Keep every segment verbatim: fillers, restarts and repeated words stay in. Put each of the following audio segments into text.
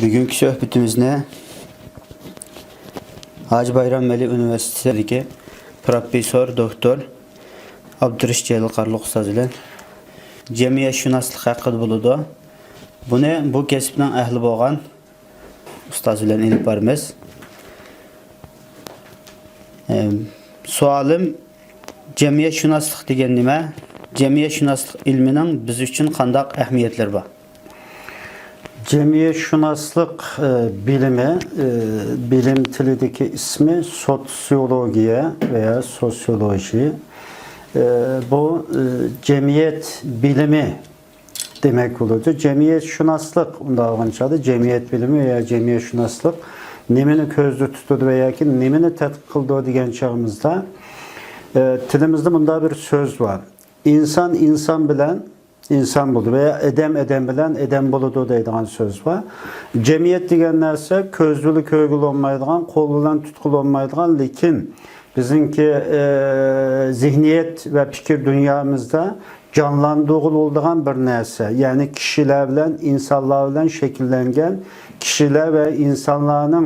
بۈگۈنكى سۆھبىتىمىزنى ھاجى بايرام ۋەلى ئۇنىۋېرسىتېتىدىكى پروفېسسور، دوكتور ئابدۇرېشىت جەلىل قارلۇق ئۇستاز بىلەن جەمئىيەتشۇناسلىق ھەققىدە بولىدۇ. بۇنى بۇ كەسىپنىڭ ئەھلى بولغان ئۇستاز بىلەن ئېلىپ بارىمىز. ئەم، سوئالىم، جەمئىيەتشۇناسلىق دېگەن نېمە؟ جەمئىيەتشۇناسلىق ئىلمىنىڭ بىز ئۈچۈن قانداق ئەھمىيەتلىرى بار؟ جەمئىيەتشۇناسلىق، ئە، بىلىمى، ئە، بىلىم تىلىدىكى ئىسمى سوتسىيولوگىيە ۋەيا سوسىيولوژى. ئە، بۇ، ئە، جەمئىيەت بىلىمى دېمەك بولىدۇ. جەمئىيەتشۇناسلىق، ئۇنداق بولغان چاغدا جەمئىيەت بىلىمى ۋەيا جەمئىيەتشۇناسلىق نېمىنى كۆزدە تۇتىدۇ ۋە ياكى نېمىنى تەتقىق قىلىدۇ دېگەن چېغىمىزدا، ئە، تىلىمىزدا مۇنداق بىر سۆز بار. ئىنسان ئىنسان بىلەن ئىنسان بولىدۇ ۋەيا ئادەم ئادەم بىلەن ئادەم بولىدۇ دەيدىغان سۆز بار. جەمئىيەت دېگەن نەرسە كۆز بىلەن كۆرگىلى بولمايدىغان، قول بىلەن تۇتقىلى بولمايدىغان، لېكىن بىزنىڭكى، ئە، زېھنىيەت ۋە پىكىر دۇنيامىزدا جانلاندۇرغىلى بولىدىغان بىر نەرسە. يەنى كىشىلەر بىلەن، ئىنسانلار بىلەن شەكىللەنگەن كىشىلەر ۋە ئىنسانلارنىڭ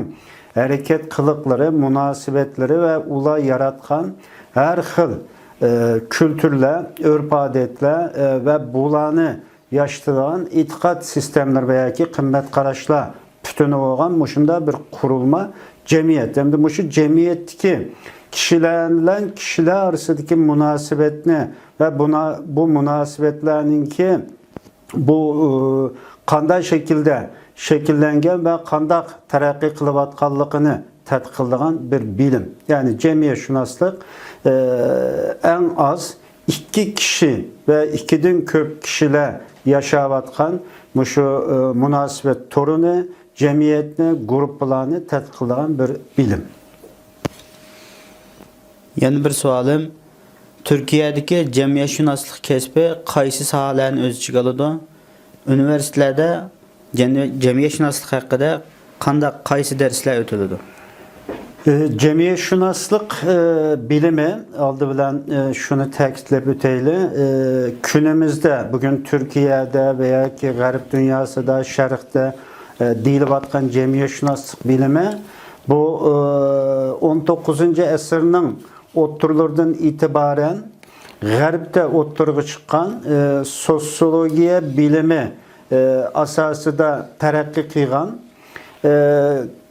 ھەرىكەت قىلىقلىرى، مۇناسىۋەتلىرى ۋە ئۇلار ياراتقان ھەر خىل، ئە، كۈلتۈرلەر، ئۆرپ-ئادەتلەر، ئە، ۋە بۇلارنى ياشىتىدىغان ئېتىقاد سىستېمىلىرى ۋە ياكى قىممەت قاراشلار پۈتۈنى بولغان مۇشۇنداق بىر قۇرۇلما جەمئىيەت. ھەمدە مۇشۇ جەمئىيەتتىكى كىشىلەر بىلەن كىشىلەر ئارىسىدىكى مۇناسىۋەتنى ۋە بۇنا-، بۇ مۇناسىۋەتلەرنىڭكى بۇ، ئۇ، قانداق شەكىلدە شەكىللەنگەن ۋە قانداق تەرەققىي قىلىۋاتقانلىقىنى تەتقىق قىلىدىغان بىر بىلىم. يەنى جەمئىيەتشۇناسلىق، ئە، ئەڭ ئاز ئىككى كىشى ۋە ئىككىدىن كۆپ كىشىلەر ياشاۋاتقان مۇشۇ، ئە، مۇناسىۋەت تورىنى، جەمئىيەتنى، گۇرۇپپىلارنى تەتقىق قىلىدىغان بىر بىلىم. يەنە بىر سوئالىم، تۈركىيەدىكى جەمئىيەتشۇناسلىق كەسپى قايسى ساھەلەرنى ئۆز ئىچىگە ئالىدۇ؟ ئۇنىۋېرسىتېتلاردا جەمئىي-، جەمئىيەتشۇناسلىق ھەققىدە قانداق، قايسى دەرسلەر ئۆتۈلىدۇ؟ ئى، جەمئىيەتشۇناسلىق، ئى، بىلىمى، ئالدى بىلەن، ئى، شۇنى تەكىتلەپ ئۆتەيلى. ئى، كۈنىمىزدە بۈگۈن تۈركىيەدە ۋە ياكى غەرب دۇنياسىدا، شەرقتە، ئى، دېيىلىۋاتقان جەمئىيەتشۇناسلىق بىلىمى، بۇ، ئى، ئون توققۇزىنچى ئەسىرنىڭ ئوتتۇرىلىرىدىن ئېتىبارەن غەربتە ئوتتۇرىغا چىققان، ئى، سوسىيولوگىيە بىلىمى، ئى، ئاساسىدا تەرەققىي قىلغان، ئى،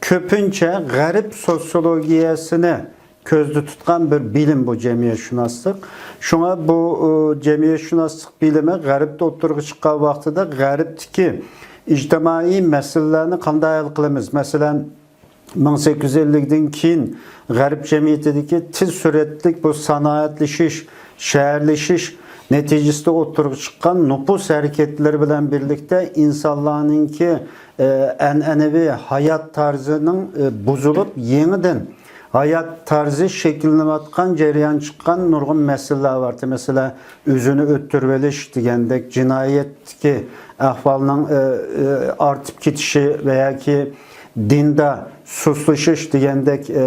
كۆپىنچە غەرب سوسىيولوگىيەسىنى كۆزدە تۇتقان بىر بىلىم بۇ جەمئىيەتشۇناسلىق. شۇڭا بۇ، ئى، جەمئىيەتشۇناسلىق بىلىمى غەربتە ئوتتۇرىغا چىققان ۋاقتىدا غەربتىكى ئىجتىمائىي مەسىلىلەرنى قانداق ھەل قىلىمىز؟ مەسىلەن، مىڭ سەككىز يۈز ئەللىكتىن كېيىن غەرب جەمئىيىتىدىكى تېز سۈرئەتلىك بۇ سانائەتلىشىش، شەھەرلىشىش نەتىجىسىدە ئوتتۇرىغا چىققان نوپۇس ھەرىكەتلىرى بىلەن بىرلىكتە ئىنسانلارنىڭكى، ئە، ئەنئەنىۋى ھايات تەرزىنىڭ، ئە، بۇزۇلۇپ، يېڭىدىن ھايات تەرزى شەكىللىنىۋاتقان جەريان چىققان نۇرغۇن مەسىلىلەر بار. مەسىلەن، ئۆزىنى ئۆلتۈرۈۋېلىش دېگەندەك، جىنايەتتىكى ئەھۋالنىڭ، ئە، ئە، ئارتىپ كېتىشى ۋە ياكى دىندا سۇسلىشىش دېگەندەك، ئە،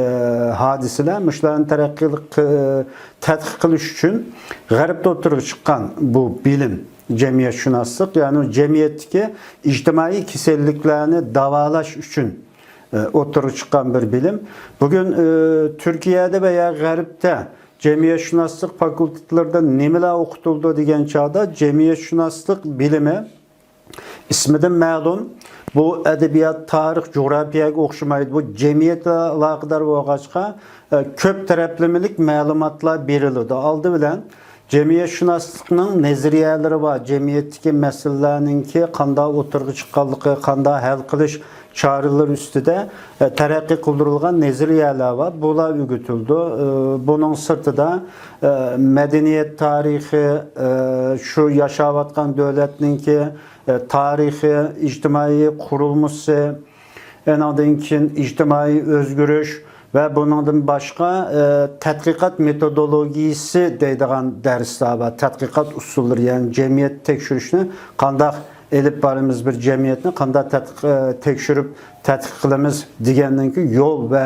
ھادىسىلەر، مۇشۇلارنى تەرەققىي قىل-، تەتقىق قىلىش ئۈچۈن غەربتە ئوتتۇرىغا چىققان بۇ بىلىم، جەمئىيەتشۇناسلىق، يەنى جەمئىيەتتىكى ئىجتىمائىي كېسەللىكلەرنى داۋالاش ئۈچۈن، ئە، ئوتتۇرىغا چىققان بىر بىلىم. بۈگۈن، ئە، تۈركىيەدە ۋە يا غەربتە جەمئىيەتشۇناسلىق فاكۇلتېتلىرىدا نېمىلەر ئوقۇتۇلىدۇ دېگەن چاغدا، جەمئىيەتشۇناسلىق بىلىمى ئىسمىدىن مەلۇم، بۇ ئەدەبىيات، تارىخ، جۇغراپىيەگە ئوخشىمايدۇ. بۇ جەمئىيەت بىلەن ئالاقىدار بولغاچقا، ئە، كۆپ تەرەپلىمىلىك مەلۇماتلار بېرىلىدۇ. ئالدى بىلەن جەمئىيەتشۇناسلىقنىڭ نەزەرىيەلىرى بار، جەمئىيەتتىكى مەسىلىلەرنىڭكى قانداق ئوتتۇرىغا چىققانلىقى، قانداق ھەل قىلىش چارىلىرى ئۈستىدە، ئە، تەرەققىي قىلدۇرۇلغان نەزەرىيەلەر بار. بۇلار ئۆگىتىلىدۇ. ئە، بۇنىڭ سىرتىدا، ئە، مەدەنىيەت تارىخى، ئە، شۇ ياشاۋاتقان دۆلەتنىڭكى، ئە، تارىخى، ئىجتىمائىي قۇرۇلمىسى، ئەنىڭدىن كېيىن ئىجتىمائىي ئۆزگىرىش ۋە بۇنىڭدىن باشقا، ئە، تەتقىقات مېتودولوگىيىسى دەيدىغان دەرسلەر بار. تەتقىقات ئۇسۇللىرى، يەنى جەمئىيەت تەكشۈرۈشنى قانداق ئېلىپ بارىمىز، بىر جەمئىيەتنى قانداق تەتقىق-، ئە، تەكشۈرۈپ تەتقىق قىلىمىز دېگەننىڭكى يول ۋە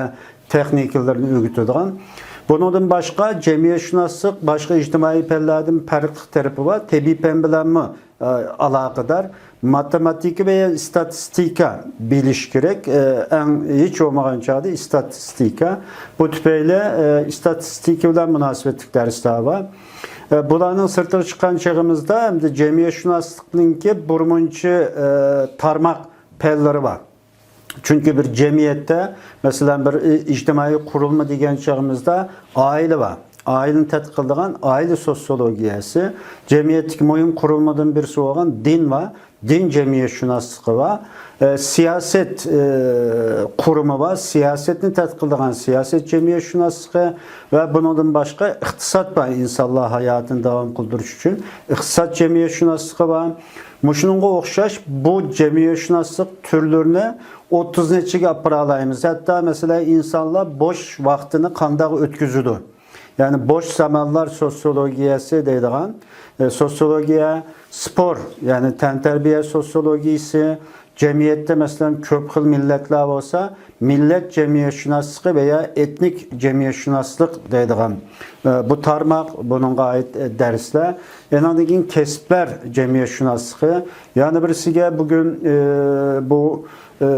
تېخنىكىلىرىنى ئۆگىتىدىغان. بۇنىڭدىن باشقا، جەمئىيەتشۇناسلىق باشقا ئىجتىمائىي پەنلەردىن پەرقلىق تەرىپى بار. تېببىي پەن بىلەنمۇ، ئە، ئالاقىدار. ماتېماتىكا ۋە ئىستاتىستىكا بىلىش كېرەك. ئە، ئەڭ ھېچ بولمىغان چاغدا ئىستاتىستىكا. بۇ تۈپەيلى، ئە، ئىستاتىستىكا بىلەن مۇناسىۋەتلىك دەرسلەر بار. ئە، بۇلارنىڭ سىرتىغا چىققان چېغىمىزدا، ئەمدى جەمئىيەتشۇناسلىقنىڭكى بىر مۇنچە، ئە، تارماق پەنلىرى بار. چۈنكى بىر جەمئىيەتتە، مەسىلەن، بىر ئىجتىمائىي قۇرۇلما دېگەن چېغىمىزدا ئائىلە بار. ئائىلىنى تەتقىق قىلىدىغان ئائىلە سوتسىيولوگىيەسى، جەمئىيەتتىكى مۇھىم قۇرۇلمىدىن بىرسى بولغان دىن بار. دىن جەمئىيەتشۇناسلىقى بار. ئە، سىياسەت، ئە، قۇرۇمى بار. سىياسەتنى تەتقىق قىلىدىغان سىياسەت جەمئىيەتشۇناسلىقى ۋە بۇنىڭدىن باشقا ئىقتىساد بار. ئىنسانلار ھاياتىنى داۋام قىلدۇرۇش ئۈچۈن ئىقتىساد جەمئىيەتشۇناسلىقى بار. مۇشۇنىڭغا ئوخشاش بۇ جەمئىيەتشۇناسلىق تۈرلىرىنى ئوتتۇز نەچچىگە ئاپىرالايمىز. ھەتتا، مەسىلەن، ئىنسانلار بوش ۋاقتىنى قانداق ئۆتكۈزىدۇ؟ يەنى بوش زامانلار سوتسىيولوگىيەسى دەيدىغان، ئە، سوتسىيولوگىيە، سپور، يەنى تەنتەربىيە سوتسىيولوگىيىسى، جەمئىيەتتە، مەسىلەن، كۆپ خىل مىللەتلەر بولسا، مىللەت جەمئىيەتشۇناسلىقى ۋەيا ئېتنىك جەمئىيەتشۇناسلىق دەيدىغان، ئە، بۇ تارماق، بۇنىڭغا ئائىت، ئە، دەرسلەر. ئېنىڭدىن كېيىن كەسىپلەر جەمئىيەتشۇناسلىقى. يەنە بىرسىگە بۈگۈن، ئە، بۇ، ئە،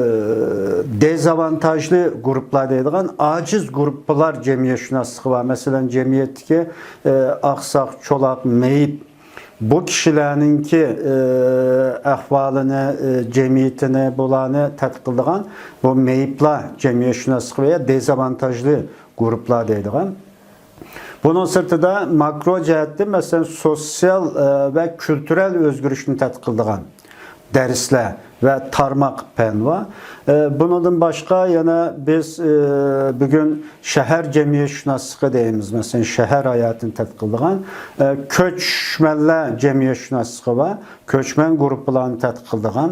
دېزاۋانتاژلى گۇرۇپپىلار دەيدىغان ئاجىز گۇرۇپپىلار جەمئىيەتشۇناسلىقى بار. مەسىلەن، جەمئىيەتتىكى، ئە، ئاقساق، چولاق، مېيىپ، بۇ كىشىلەرنىڭكى، ئى، ئەھۋالىنى، ئى، جەمئىيىتىنى، بۇلارنى تەتقىق قىلىدىغان بۇ مېيىپلار جەمئىيەتشۇناسلىقى ۋە دېزاۋانتاژلىق گۇرۇپپىلار دەيدىغان. بۇنىڭ سىرتىدا ماكرو جەھەتتىن، مەسىلەن، سوتسىيال، ئى، ۋە كۈلتۈرەل ئۆزگىرىشنى تەتقىق قىلىدىغان دەرسلەر ۋە تارماق پەن بار. ئى، بۇنىڭدىن باشقا يەنە بىز، ئى، بۈگۈن شەھەر جەمئىيەتشۇناسلىقى دەيمىز، مەسىلەن، شەھەر ھاياتىنى تەتقىق قىلىدىغان، ئى، كۆچمەنلەر جەمئىيەتشۇناسلىقى بار، كۆچمەن گۇرۇپپىلارنى تەتقىق قىلىدىغان،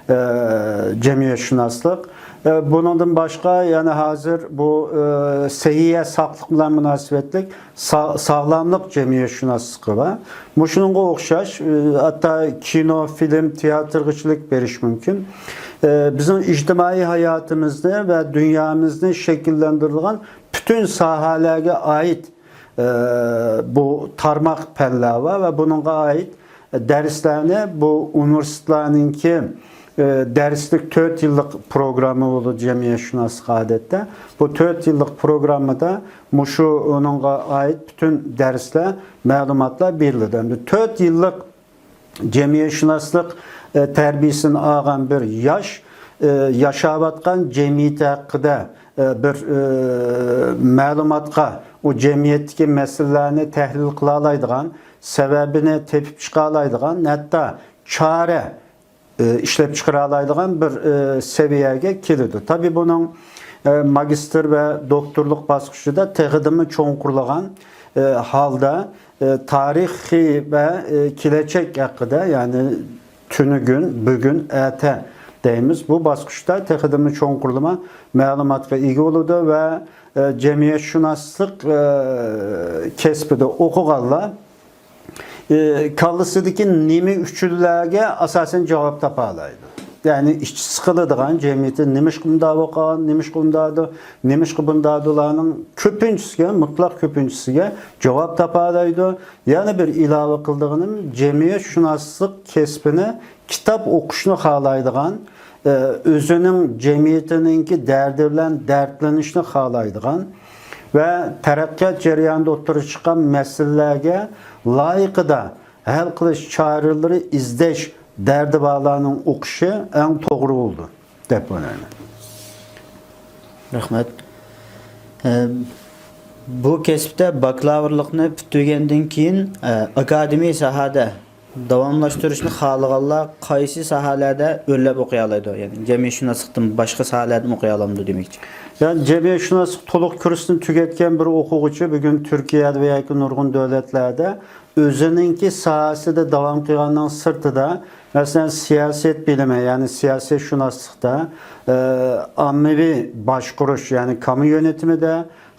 ئى، جەمئىيەتشۇناسلىق. ئى، بۇنىڭدىن باشقا يەنە ھازىر بۇ، ئى، سەھىيە، ساقلىق بىلەن مۇناسىۋەتلىك سا-، ساغلاملىق جەمئىيەتشۇناسلىقى بار. مۇشۇنىڭغا ئوخشاش، ئى، ھەتتا كىنو، فىلىم، تىياتىرغىچىلىك بېرىش مۇمكىن. ئى، بىزنىڭ ئىجتىمائىي ھاياتىمىزنى ۋە دۇنيامىزنى شەكىللەندۈرىدىغان پۈتۈن ساھەلەرگە ئائىت، ئى، بۇ تارماق پەنلەر بار ۋە بۇنىڭغا ئائىت دەرسلەرنى بۇ ئۇنىۋېرسىتېتلارنىڭكى، ئى، دەرسلىك تۆت يىللىق پروگرامما بولىدۇ جەمئىيەتشۇناسلىق ئادەتتە. بۇ تۆت يىللىق پروگراممىدا مۇشۇ ئۇنىڭغا ئائىت پۈتۈن دەرسلەر، مەلۇماتلار بېرىلىدۇ. ئەمدى تۆت يىللىق جەمئىيەتشۇناسلىق، ئى، تەربىيەسىنى ئالغان بىر ياش، ئى، ياشاۋاتقان جەمئىيىتى ھەققىدە، ئى، بىر، ئى، مەلۇماتقا، ئۇ جەمئىيەتتىكى مەسىلىلەرنى تەھلىل قىلالايدىغان، سەۋەبىنى تېپىپ چىقالايدىغان، ھەتتا چارە، ئى، ئىشلەپ چىقىرالايدىغان بىر، ئى، سەۋىيەگە كېلىدۇ. تەبىئىي، بۇنىڭ، ئى، ماگىستىر ۋە دوكتورلۇق باسقۇچىدا تېخىدىنمۇ چوڭقۇرلىغان، ئى، ھالدا، ئى، تارىخىي ۋە، ئى، كېلەچەك ھەققىدە، يەنى تۈنۈگۈن، بۈگۈن، ئەتە دەيمىز. بۇ باسقۇچتا تېخىدىنمۇ چوڭقۇرلىما مەلۇماتقا ئىگە بولىدۇ ۋە، ئى، جەمئىيەتشۇناسلىق، ئى، كەسپىدە ئوقۇغانلار، ئى، كاللىسىدىكى نېمە ئۈچۈنلەرگە ئاساسەن جاۋاب تاپالايدۇ. يەنى ئىچى سىقىلىدىغان جەمئىيىتى نېمىشقا مۇنداق بولغان، نېمىشقا ئۇنداقدۇ، نېمىشقا بۇنداقدۇلارنىڭ كۆپىنچىسىگە، مۇتلەق كۆپىنچىسىگە جاۋاب تاپالايدۇ. يەنە بىر ئىلاۋە قىلىدىغىنىم، جەمئىيەتشۇناسلىق كەسپىنى كىتاب ئوقۇشنى خالايدىغان، ئۆزىنىڭ جەمئىيىتىنىڭكى دەردى بىلەن دەردلىنىشنى خالايدىغان ۋە تەرەققىيات جەريانىدا ئوتتۇرىغا چىققان مەسىلىلەرگە لايىقىدا ھەل قىلىش چارىلىرى ئىزدەش دەردى بارلارنىڭ ئوقۇشى ئەڭ توغرا بولىدۇ دەپ ئويلايمەن. رەھمەت. ئە، بۇ كەسىپتە باكلاۋۇرلۇقنى پۈتتۈرگەندىن كېيىن، ئە، ئاكادېمىيە ساھەدە داۋاملاشتۇرۇشنى خالىغانلار قايسى ساھەلەردە ئۆرلەپ ئوقۇيالايدۇ؟ يەنى جەمئىيەتشۇناسلىقتىن باشقا ساھەلەردىمۇ ئوقۇيالامدۇ دېمەكچى. يەنى جەمئىيەتشۇناسلىق تولۇق كۇرسىنى تۈگەتكەن بىر ئوقۇغۇچى بۈگۈن تۈركىيەدە ۋە ياكى نۇرغۇن دۆلەتلەردە ئۆزىنىڭكى ساھەسىدە داۋام قىلغاننىڭ سىرتىدا، مەسىلەن، سىياسەت بىلىمى، يەنى سىياسىيشۇناسلىقتا، ئاممىۋى باشقۇرۇش، يەنى كامما يۆنىتىمىدە،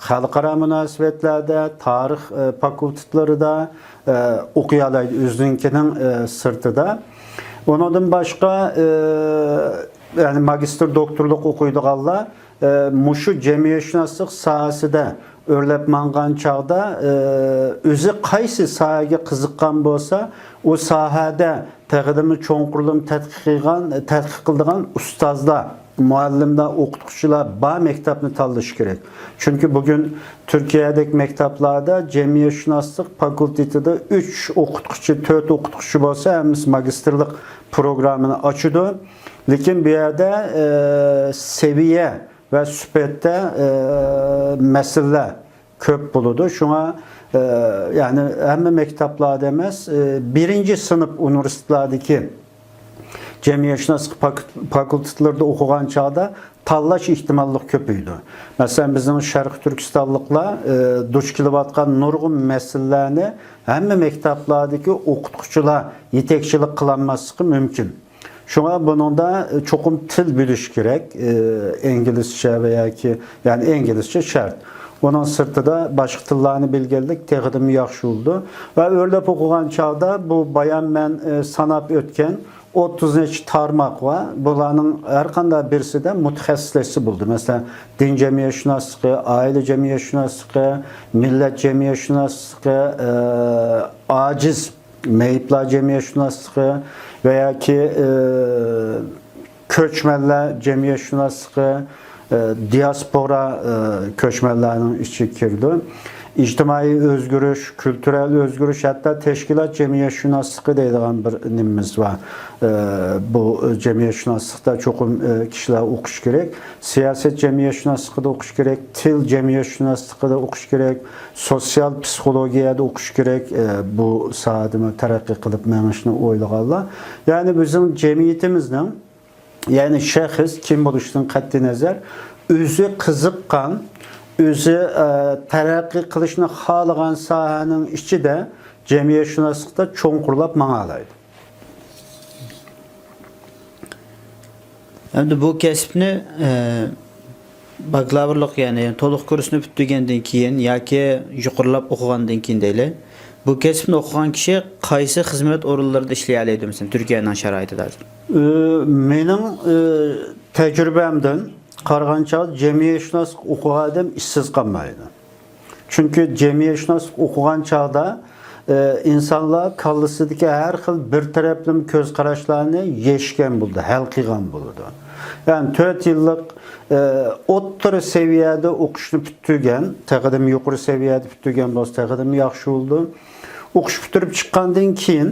خەلقئارا مۇناسىۋەتلەردە، تارىخ، ئە، فاكۇلتېتلىرىدا، ئە، ئوقۇيالايدۇ ئۆزىنىڭكىنىڭ، ئە، سىرتىدا. ئۇنىڭدىن باشقا، ئە، يەنى ماگىستىر، دوكتورلۇق ئوقۇيدىغانلار، ئە، مۇشۇ جەمئىيەتشۇناسلىق ساھەسىدە ئۆرلەپ ماڭغان چاغدا، ئى، ئۆزى قايسى ساھەگە قىزىققان بولسا، ئۇ ساھەدە تېخىدىمۇ چوڭقۇرلىما تەتقىق قىلغان، تەتقىق قىلىدىغان ئۇستازلار، مۇئەللىملەر، ئوقۇتقۇچىلار بار مەكتەپنى تاللىشى كېرەك. چۈنكى بۈگۈن تۈركىيەدەك مەكتەپلەردە جەمئىيەتشۇناسلىق فاكۇلتېتىدا ئۈچ ئوقۇتقۇچى، تۆت ئوقۇتقۇچى بولسا، ھەممىسى ماگىستىرلىق پروگراممىنى ئاچىدۇ. لېكىن بۇ يەردە، ئى، سەۋىيە ۋە سۈپەتتە، ئى، مەسىلىلەر كۆپ بولىدۇ. شۇڭا، ئى، يەنى ھەممە مەكتەپلەردە ئەمەس، ئى، بىرىنچى سىنىپ ئۇنىۋېرسىتېتلاردىكى جەمئىيەتشۇناسلىق پاك-، فاكۇلتېتلىرىدا ئوقۇغان چاغدا تاللاش ئېھتىماللىقى كۆپىيىدۇ. مەسىلەن، بىزنىڭ شەرقىي تۈركىستانلىقلار، ئى، دۇچ كېلىۋاتقان نۇرغۇن مەسىلىلەرنى ھەممە مەكتەپلەردىكى ئوقۇتقۇچىلار يېتەكچىلىك قىلالماسلىقى مۇمكىن. شۇڭا بۇنىڭدا چوقۇم تىل بىلىش كېرەك، ئى، ئىنگلىزچە ۋە ياكى، يەنى ئىنگلىزچە شەرت. ئۇنىڭ سىرتىدا باشقا تىللارنى بىلگەنلىك تېخىدىمۇ ياخشى بولىدۇ. ۋە ئۆرلەپ ئوقۇغان چاغدا بۇ بايان مەن، ئى، ساناپ ئۆتكەن ئوتتۇز نەچچە تارماق بار. بۇلارنىڭ ھەر قانداق بىرسىدە مۇتەخەسسىسلەشسە بولىدۇ. مەسىلەن، دىن جەمئىيەتشۇناسلىقى، ئائىلە جەمئىيەتشۇناسلىقى، مىللەت جەمئىيەتشۇناسلىقى، ئى، ئاجىز مەيىپلەر جەمئىيەتشۇناسلىقى ۋە ياكى، ئى، كۆچمەنلەر جەمئىيەتشۇناسلىقى، ئى، دىياسپورا، ئى، كۆچمەنلەرنىڭ ئىچىگە كىرىدۇ. ئىجتىمائىي ئۆزگىرىش، كۈلتۈرەل ئۆزگىرىش، ھەتتا تەشكىلات جەمئىيەتشۇناسلىقى دەيدىغان بىر نېمىمىز بار. ئى، بۇ جەمئىيەتشۇناسلىقتا چوقۇم، ئى، كىشىلەر ئوقۇشى كېرەك. سىياسەت جەمئىيەتشۇناسلىقىدا ئوقۇش كېرەك، تىل جەمئىيەتشۇناسلىقىدا ئوقۇش كېرەك، سوتسىيال پسىخولوگىيەدە ئوقۇش كېرەك، ئى، بۇ ساھەدىمۇ تەرەققىي قىلىپ مېڭىشنى ئويلىغانلار. يەنى بىزنىڭ جەمئىيىتىمىزنىڭ، يەنى شەخس كىم بولۇشىدىن قەتئىينەزەر، ئۆزى قىزىققان، ئۆزى، ئى، تەرەققىي قىلىشنى خالىغان ساھەنىڭ ئىچىدە جەمئىيەتشۇناسلىقتا چوڭقۇرلاپ ماڭالايدۇ. ئەمدى بۇ كەسىپنى، ئە، باكلاۋۇرلۇق، يەنى تولۇق كۇرسنى پۈتتۈرگەندىن كېيىن ياكى يۇقىرىلاپ ئوقۇغاندىن كېيىن دەيلى، بۇ كەسىپنى ئوقۇغان كىشى قايسى خىزمەت ئورۇنلىرىدا ئىشلىيەلەيدۇ، مەسىلەن، تۈركىيەنىڭ شارائىتىدا ھازىر؟ ئى، مېنىڭ، ئى، تەجرىبەمدىن قارىغان چاغدا جەمئىيەتشۇناسلىق ئوقۇغان ئادەم ئىشسىز قالمايدۇ. چۈنكى جەمئىيەتشۇناسلىق ئوقۇغان چاغدا، ئى، ئىنسانلار كاللىسىدىكى ھەر خىل بىر تەرەپلىمە كۆز قاراشلارنى يەشكەن بولىدۇ، ھەل قىلغان بولىدۇ. يەنى تۆت يىللىق، ئى، ئوتتۇرا سەۋىيەدە ئوقۇشنى پۈتتۈرگەن، تېخىدىمۇ يۇقىرى سەۋىيەدە پۈتتۈرگەن بولسا تېخىدىمۇ ياخشى بولىدۇ. ئوقۇش پۈتتۈرۈپ چىققاندىن كېيىن،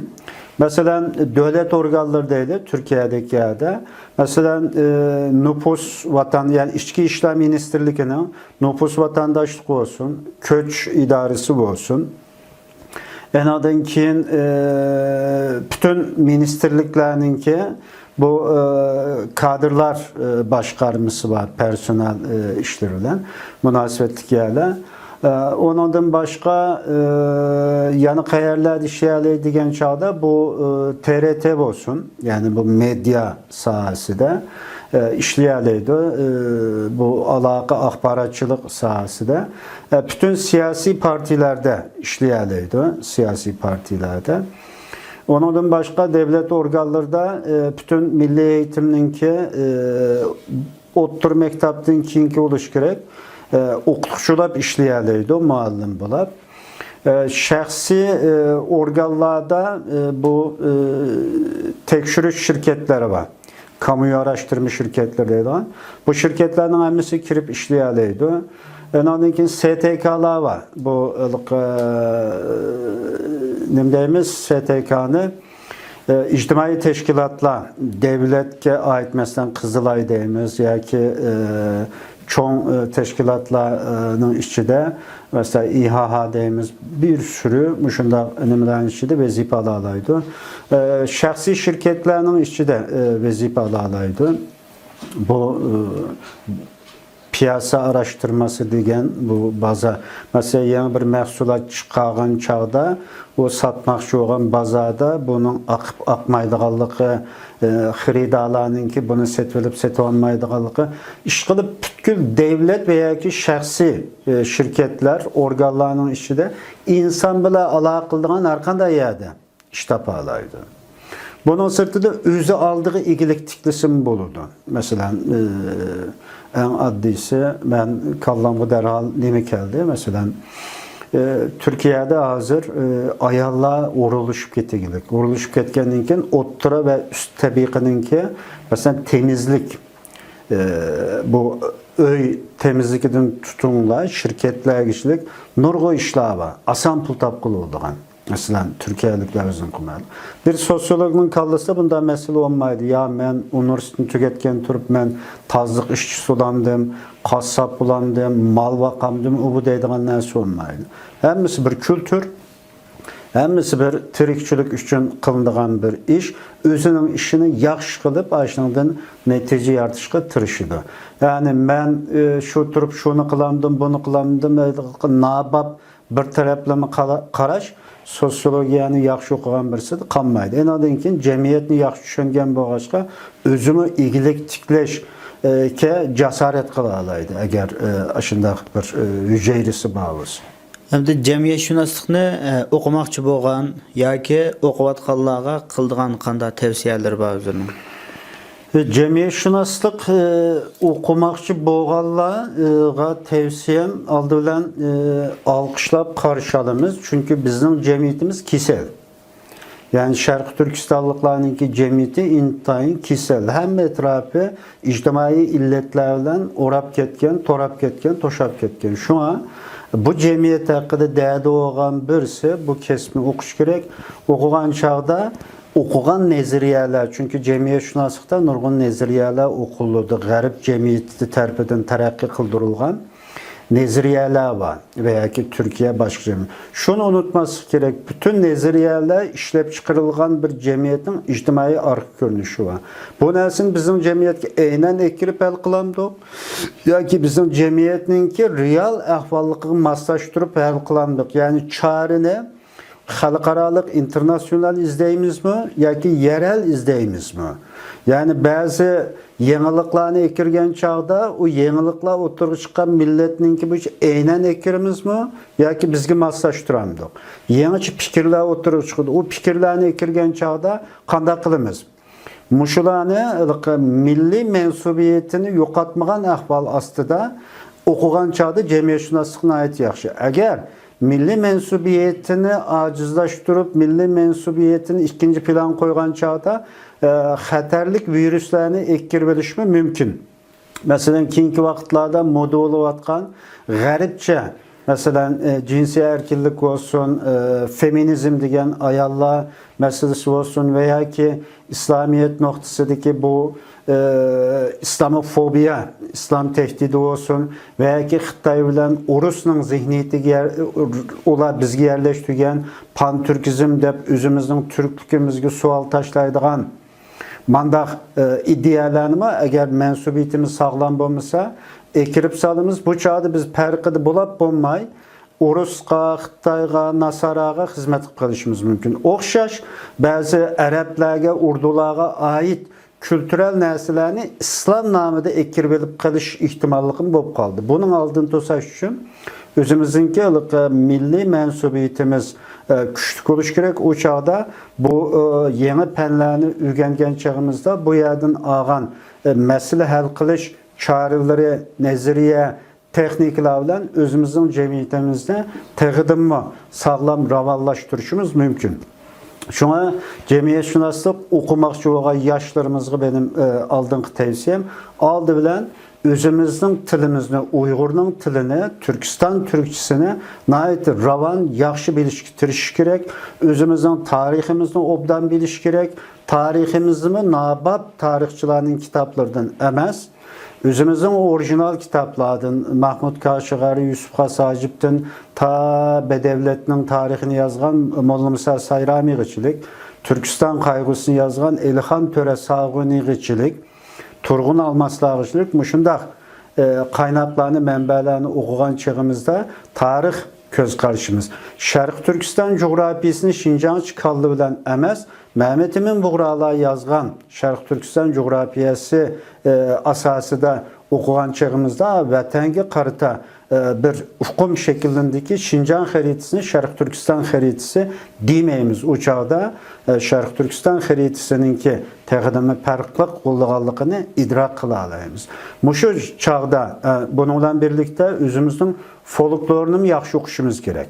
مەسىلەن، دۆلەت ئورگانلىرى دەيلى، تۈركىيەدىكى يەردە، مەسىلەن، ئى، نوپۇس ۋاتان، يەنى ئىچكى ئىشلار مىنىستىرلىكىنىڭ نوپۇس ۋاتانداشلىقى بولسۇن، كۆچ ئىدارىسى بولسۇن. ئەنىڭدىن كېيىن، ئى، پۈتۈن مىنىستىرلىكلەرنىڭكى بۇ، ئى، كادىرلار، ئى، باشقارمىسى بار، پېرسونال، ئى، ئىشلىرى بىلەن مۇناسىۋەتلىك يەرلەر. ئى، ئۇنىڭدىن باشقا، ئى، يەنە قەيەرلەردە ئىشلىيەلەي دېگەن چاغدا بۇ، ئى، تې رې تې بولسۇن، يەنى بۇ مېدىيا ساھەسىدە، ئى، ئىشلىيەلەيدۇ. ئى، بۇ ئالاقە، ئاخباراتچىلىق ساھەسىدە، ئى، پۈتۈن سىياسىي پارتىيىلەردە ئىشلىيەلەيدۇ، سىياسىي پارتىيىلەردە. ئۇنىڭدىن باشقا دۆلەت ئورگانلىرىدا، ئى، پۈتۈن مىللىي ئېيتىمنىڭكى، ئى، ئوتتۇرا مەكتەپتىن كېيىنكى بولۇشى كېرەك، ئى، ئوقۇتقۇچى بولاپ ئىشلىيەلەيدۇ، مۇئەللىم بولاپ. ئى، شەخسىي، ئى، ئورگانلاردا، ئى، بۇ، ئى، تەكشۈرۈش شىركەتلىرى بار. كامۇ ئاراشتۇرما شىركەتلىرى دەيدىغان. بۇ شىركەتلەرنىڭ ھەممىسى كىرىپ ئىشلىيەلەيدۇ. ئاندىن كېيىن سې تې كالار بار. بۇ ھېلىقى، نېمە دەيمىز، سې تې كانى، ئى، ئىجتىمائىي تەشكىلاتلار، دۆلەتكە ئائىت، مەسىلەن، قىزىلاي دەيمىز ياكى، ئى، چوڭ، ئى، تەشكىلاتلارنىڭ ئىچىدە، مەسىلەن، ئى ھا ھا دەيمىز، بىر سۈرى مۇشۇنداق نېمىلەرنىڭ ئىچىدە ۋەزىپە ئالالايدۇ. ئى، شەخسىي شىركەتلەرنىڭ ئىچىدە، ئى، ۋەزىپە ئالالايدۇ. بۇ، ئى، پىياسە ئاراشتۇرمىسى دېگەن بۇ بازار. مەسىلەن، يېڭى بىر مەھسۇلات چىقارغان چاغدا، ئۇ ساتماقچى بولغان بازاردا بۇنىڭ ئاقىپ ئاقمايدىغانلىقى، ئى، خېرىدارلارنىڭكى بۇنى سېتىۋېلىپ سېتىۋالمايدىغانلىقى، ئىشقىلىپ پۈتكۈل دۆلەت ۋە ياكى شەخسىي، ئى، شىركەتلەر، ئورگانلارنىڭ ئىچىدە ئىنسان بىلەن ئالاقە قىلىدىغان ھەر قانداق يەردە ئىش تاپالايدۇ. بۇنىڭ سىرتىدا ئۆزى ئالدىغا ئىگىلىك تىكلىسىمۇ بولىدۇ. مەسىلەن، ئى، ئەڭ ئاددىيسى، مەن كاللامغا دەرھال نېمە كەلدى؟ مەسىلەن، ئى، تۈركىيەدە ھازىر، ئى، ئاياللار ئورۇنلىشىپ كېتىگلىك. ئورۇنلىشىپ كەتكەندىن كېيىن ئوتتۇرا ۋە ئۈست تەبىقىنىڭكى، مەسىلەن، تېمىزلىك، ئى، بۇ ئۆي تېمىزلىكىدىن تۇتۇڭلار، شىركەتلەرگىچىلىك نۇرغۇن ئىشلار بار. ئاسان پۇل تاپقىلى بولىدىغان. مەسىلەن، تۈركىيەلىكلەر ئۆزىنى قىلمايدۇ. بىر سوسىيولوگنىڭ كاللىسىدا بۇنداق مەسىلە بولمايدۇ. يا مەن ئۇنىۋېرسىتېتنى تۈگەتكەن تۇرۇپ، مەن تازىلىق ئىشچىسى بولامدىم، قاسساپ بولامدىم، مال باقامدىم، ئۇ بۇ دەيدىغان نەرسە بولمايدۇ. ھەممىسى بىر كۈلتۈر، ھەممىسى بىر تىرىكچىلىك ئۈچۈن قىلىنىدىغان بىر ئىش. ئۆزىنىڭ ئىشىنى ياخشى قىلىپ، ئاشۇنىڭدىن نەتىجە يارىتىشقا تىرىشىدۇ. يەنى مەن، ئى، شۇ تۇرۇپ شۇنى قىلامدىم، بۇنى قىلامدىم، ناباب بىر تەرەپلىمە قارا-، قاراش سوسىيولوگىيەنى ياخشى ئوقۇغان بىرسىدە قالمايدۇ. ئېنىڭدىن كېيىن جەمئىيەتنى ياخشى چۈشەنگەن بولغاچقا، ئۆزىمۇ ئىگىلىك تىكلەشكە جاسارەت قىلالايدۇ، ئەگەر، ئە، ئاشۇنداق بىر، ئە، ھۈجەيرىسى بار بولسا. ئەمدى جەمئىيەتشۇناسلىقنى، ئە، ئوقۇماقچى بولغان ياكى ئوقۇۋاتقانلارغا قىلىدىغان قانداق تەۋسىيەلىرى بار ئۆزىنىڭ؟ جەمئىيەتشۇناسلىق، ئى، ئوقۇماقچى بولغانلارغا تەۋسىيەم، ئالدى بىلەن، ئى، ئالقىشلاپ قارشى ئالىمىز، چۈنكى بىزنىڭ جەمئىيىتىمىز كېسەل. يەنى شەرقىي تۈركىستانلىقلارنىڭكى جەمئىيىتى ئىنتايىن كېسەل. ھەممە ئەتراپى ئىجتىمائىي ئىللەتلەر بىلەن ئوراپ كەتكەن، توراپ كەتكەن، توشاپ كەتكەن. شۇڭا بۇ جەمئىيەت ھەققىدە دەردى بولغان بىرسى بۇ كەسىپنى ئوقۇش كېرەك. ئوقۇغان چاغدا ئوقۇغان نەزەرىيەلەر، چۈنكى جەمئىيەتشۇناسلىقتا نۇرغۇن نەزەرىيەلەر ئوقۇلىدۇ. غەرب جەمئىيىتى تەرىپىدىن تەرەققىي قىلدۇرۇلغان نەزەرىيەلەر بار ۋە ياكى تۈركىيە باشقا جەمئىيەت. شۇنى ئۇنتۇماسلىق كېرەك، پۈتۈن نەزەرىيەلەر ئىشلەپچىقىرىلغان بىر جەمئىيەتنىڭ ئىجتىمائىي ئارقا كۆرۈنۈشى بار. بۇ نەرسىنى بىزنىڭ جەمئىيەتكە ئەينەن ئەكىرىپ ھەل قىلامدۇق ياكى بىزنىڭ جەمئىيەتنىڭكى رېئال ئەھۋاللىقىغا ماسلاشتۇرۇپ ھەل قىلامدۇق؟ يەنى چارىنى خەلقئارالىق، ئىنتېرناتسىونال ئىزدەيمىزمۇ ياكى يەرەل ئىزدەيمىزمۇ؟ يەنى بەزى يېڭىلىقلارنى ئەكىرگەن چاغدا، ئۇ يېڭىلىقلار ئوتتۇرىغا چىققان مىللەتنىڭكى بويىچە ئەينەن ئەكىرىمىزمۇ ياكى بىزگە ماسلاشتۇرامدۇق؟ يېڭىچە پىكىرلەر ئوتتۇرىغا چىقىدۇ. ئۇ پىكىرلەرنى ئەكىرگەن چاغدا قانداق قىلىمىز؟ مۇشۇلارنى ھېلىقى مىللىي مەنسۇبىيىتىنى يوقاتمىغان ئەھۋال ئاستىدا ئوقۇغان چاغدا جەمئىيەتشۇناسلىق ناھايىتى ياخشى. ئەگەر مىللىي مەنسۇبىيىتىنى ئاجىزلاشتۇرۇپ، مىللىي مەنسۇبىيىتىنى ئىككىنچى پىلانغا قويغان چاغدا، ئە، خەتەرلىك ۋىرۇسلارنى ئەكىرىۋېلىشمۇ مۇمكىن. مەسىلەن، كېيىنكى ۋاقىتلاردا مودا بولۇۋاتقان غەربچە، مەسىلەن، ئە، جىنسىي ئەركىنلىك بولسۇن، ئە، فېمىنىزم دېگەن ئاياللار مەسىلىسى بولسۇن ۋە ياكى ئىسلامىيەت نۇقتىسىدىكى بۇ، ئى، ئىسلاموفوبىيە، ئىسلام تەھدىتى بولسۇن ۋە ياكى خىتاي بىلەن ئورۇسنىڭ زېھنىيىتىگە يەر-، ئۇلار بىزگە يەرلەشتۈرگەن پانتۈركىزم دەپ ئۆزىمىزنىڭ تۈركلۈكىمىزگە سوئال تاشلايدىغان مانداق، ئى، ئىدىيەلەرنىمۇ ئەگەر مەنسۇبىيىتىمىز ساغلام بولمىسا، ئەكىرىپ سالىمىز. بۇ چاغدا بىز پەرقىدە بولاپ بولماي، ئورۇسقا، خىتايغا، ناساراغا خىزمەت قىلىپ قېلىشىمىز مۇمكىن. ئوخشاش بەزى ئەرەبلەرگە، ئۇردۇلارغا ئائىت كۈلتۈرەل نەرسىلەرنى ئىسلام نامىدا ئەكىرىۋېلىپ قېلىش ئېھتىماللىقىمۇ بولۇپ قالدى. بۇنىڭ ئالدىنى توساش ئۈچۈن ئۆزىمىزنىڭكى ھېلىقى مىللىي مەنسۇبىيىتىمىز، ئە، كۈچلۈك بولۇشى كېرەك. ئۇ چاغدا بۇ، ئە، يېڭى پەنلەرنى ئۆگەنگەن چېغىمىزدا بۇ يەردىن ئالغان، ئە، مەسىلە ھەل قىلىش چارىلىرى، نەزەرىيە، تېخنىكىلار بىلەن ئۆزىمىزنىڭ جەمئىيىتىمىزنى تېخىدىنمۇ ساغلام راۋانلاشتۇرۇشىمىز مۇمكىن. شۇڭا جەمئىيەتشۇناسلىق ئوقۇماقچى بولغان ياشلىرىمىزغا مېنىڭ، ئى، ئالدىنقى تەۋسىيەم، ئالدى بىلەن ئۆزىمىزنىڭ تىلىمىزنى، ئۇيغۇرنىڭ تىلىنى، تۈركىستان تۈركچىسىنى ناھايىتى راۋان، ياخشى بىلىشكە تىرىشىش كېرەك. ئۆزىمىزنىڭ تارىخىمىزنى ئوبدان بىلىش كېرەك. تارىخىمىزنىمۇ ناباب تارىخچىلارنىڭ كىتابلىرىدىن ئەمەس، ئۆزىمىزنىڭ ئورىگىنال كىتابلاردىن، مەھمۇد كاشىغەر، يۈسۈپ خاس ھاجىپتىن تا بەدەۋىيەتنىڭ تارىخىنى يازغان موللامۇسا سايرامىغىچىلىك، تۈركىستان قايغۇسىنى يازغان ئېلىخان تۆرە ساغۇنىغىچىلىك، تۇرغۇن ئالماسلارغىچىلىك مۇشۇنداق، ئە، قايناقلارنى، مەنبەلەرنى ئوقۇغان چېغىمىزدا تارىخ كۆز قارىشىمىز. شەرقىي تۈركىستان جۇغراپىيىسىنى شىنجاڭچە كاللا بىلەن ئەمەس، مەمەت ئىمىن بۇغرالار يازغان شەرقىي تۈركىستان جۇغراپىيەسى، ئە، ئاساسىدا ئوقۇغان چېغىمىزدا ۋەتەنگە قارىتا، بىر ئۇقۇم شەكىللىنىدىكى، شىنجاڭ خەرىتىسىنى شەرقىي تۈركىستان خەرىتىسى دېمەيمىز. ئۇ چاغدا، ئە، شەرقىي تۈركىستان خەرىتىسىنىڭكى تېخىدىنمۇ پەرقلىق بولىدىغانلىقىنى ئىدراك قىلالايمىز. مۇشۇ چاغدا، ئە، بۇنىڭ بىلەن بىرلىكتە ئۆزىمىزنىڭ فولكلورىنىمۇ ياخشى ئوقۇشىمىز كېرەك.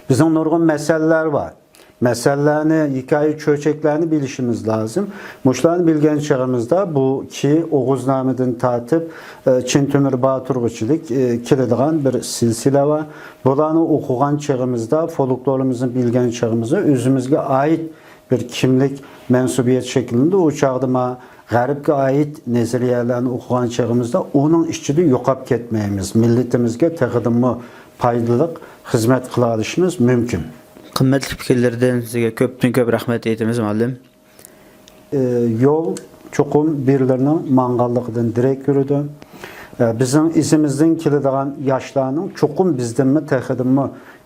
بىزنىڭ نۇرغۇن مەسەللەر بار. مەسەللەرنى، ھېكايە چۆچەكلەرنى بىلىشىمىز لازىم. مۇشۇلارنى بىلگەن چېغىمىزدا بۇ كى ئوغۇزنامىدىن تارتىپ، ئە، چىن تۆمۈر باتۇرغىچىلىك، ئە، كېلىدىغان بىر سىلسىلە بار. بۇلارنى ئوقۇغان چېغىمىزدا، فولكلورىمىزنى بىلگەن چېغىمىزدا ئۆزىمىزگە ئائىت بىر كىملىك، مەنسۇبىيەت شەكىللىنىدۇ. ئۇ چاغدا ما غەربكە ئائىت نەزەرىيەلەرنى ئوقۇغان چېغىمىزدا ئۇنىڭ ئىچىدە يوقاپ كەتمەيمىز. مىللىتىمىزگە تېخىدىنمۇ پايدىلىق خىزمەت قىلالىشىمىز مۇمكىن. قىممەتلىك پىكىرلىرىدىن سىزگە كۆپتىن كۆپ رەھمەت ئېيتىمىز، مۇئەللىم. ئە، يول چوقۇم بىرلىرىنىڭ ماڭغانلىقىدىن دېرەك بېرىدۇ. ئە، بىزنىڭ ئىزىمىزدىن كېلىدىغان ياشلارنىڭ چوقۇم بىزدىنمۇ تېخىدىنمۇ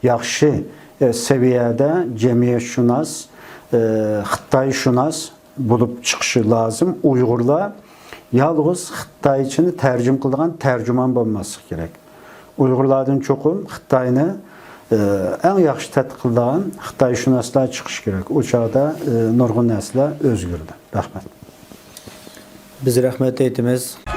ياخشى، ئە، سەۋىيەدە جەمئىيەتشۇناس، ئە، خىتايشۇناس بولۇپ چىقىشى لازىم. ئۇيغۇرلار يالغۇز خىتايچىنى تەرجىمە قىلىدىغان تەرجىمان بولماسلىقى كېرەك. ئۇيغۇرلاردىن چوقۇم خىتاينى، ئە، ئەڭ ياخشى تەتقىق قىلىدىغان خىتايشۇناسلار چىقىشى كېرەك. ئۇ چاغدا، ئە، نۇرغۇن نەرسىلەر ئۆزگىرىدۇ. رەھمەت. بىز رەھمەت ئېيتىمىز.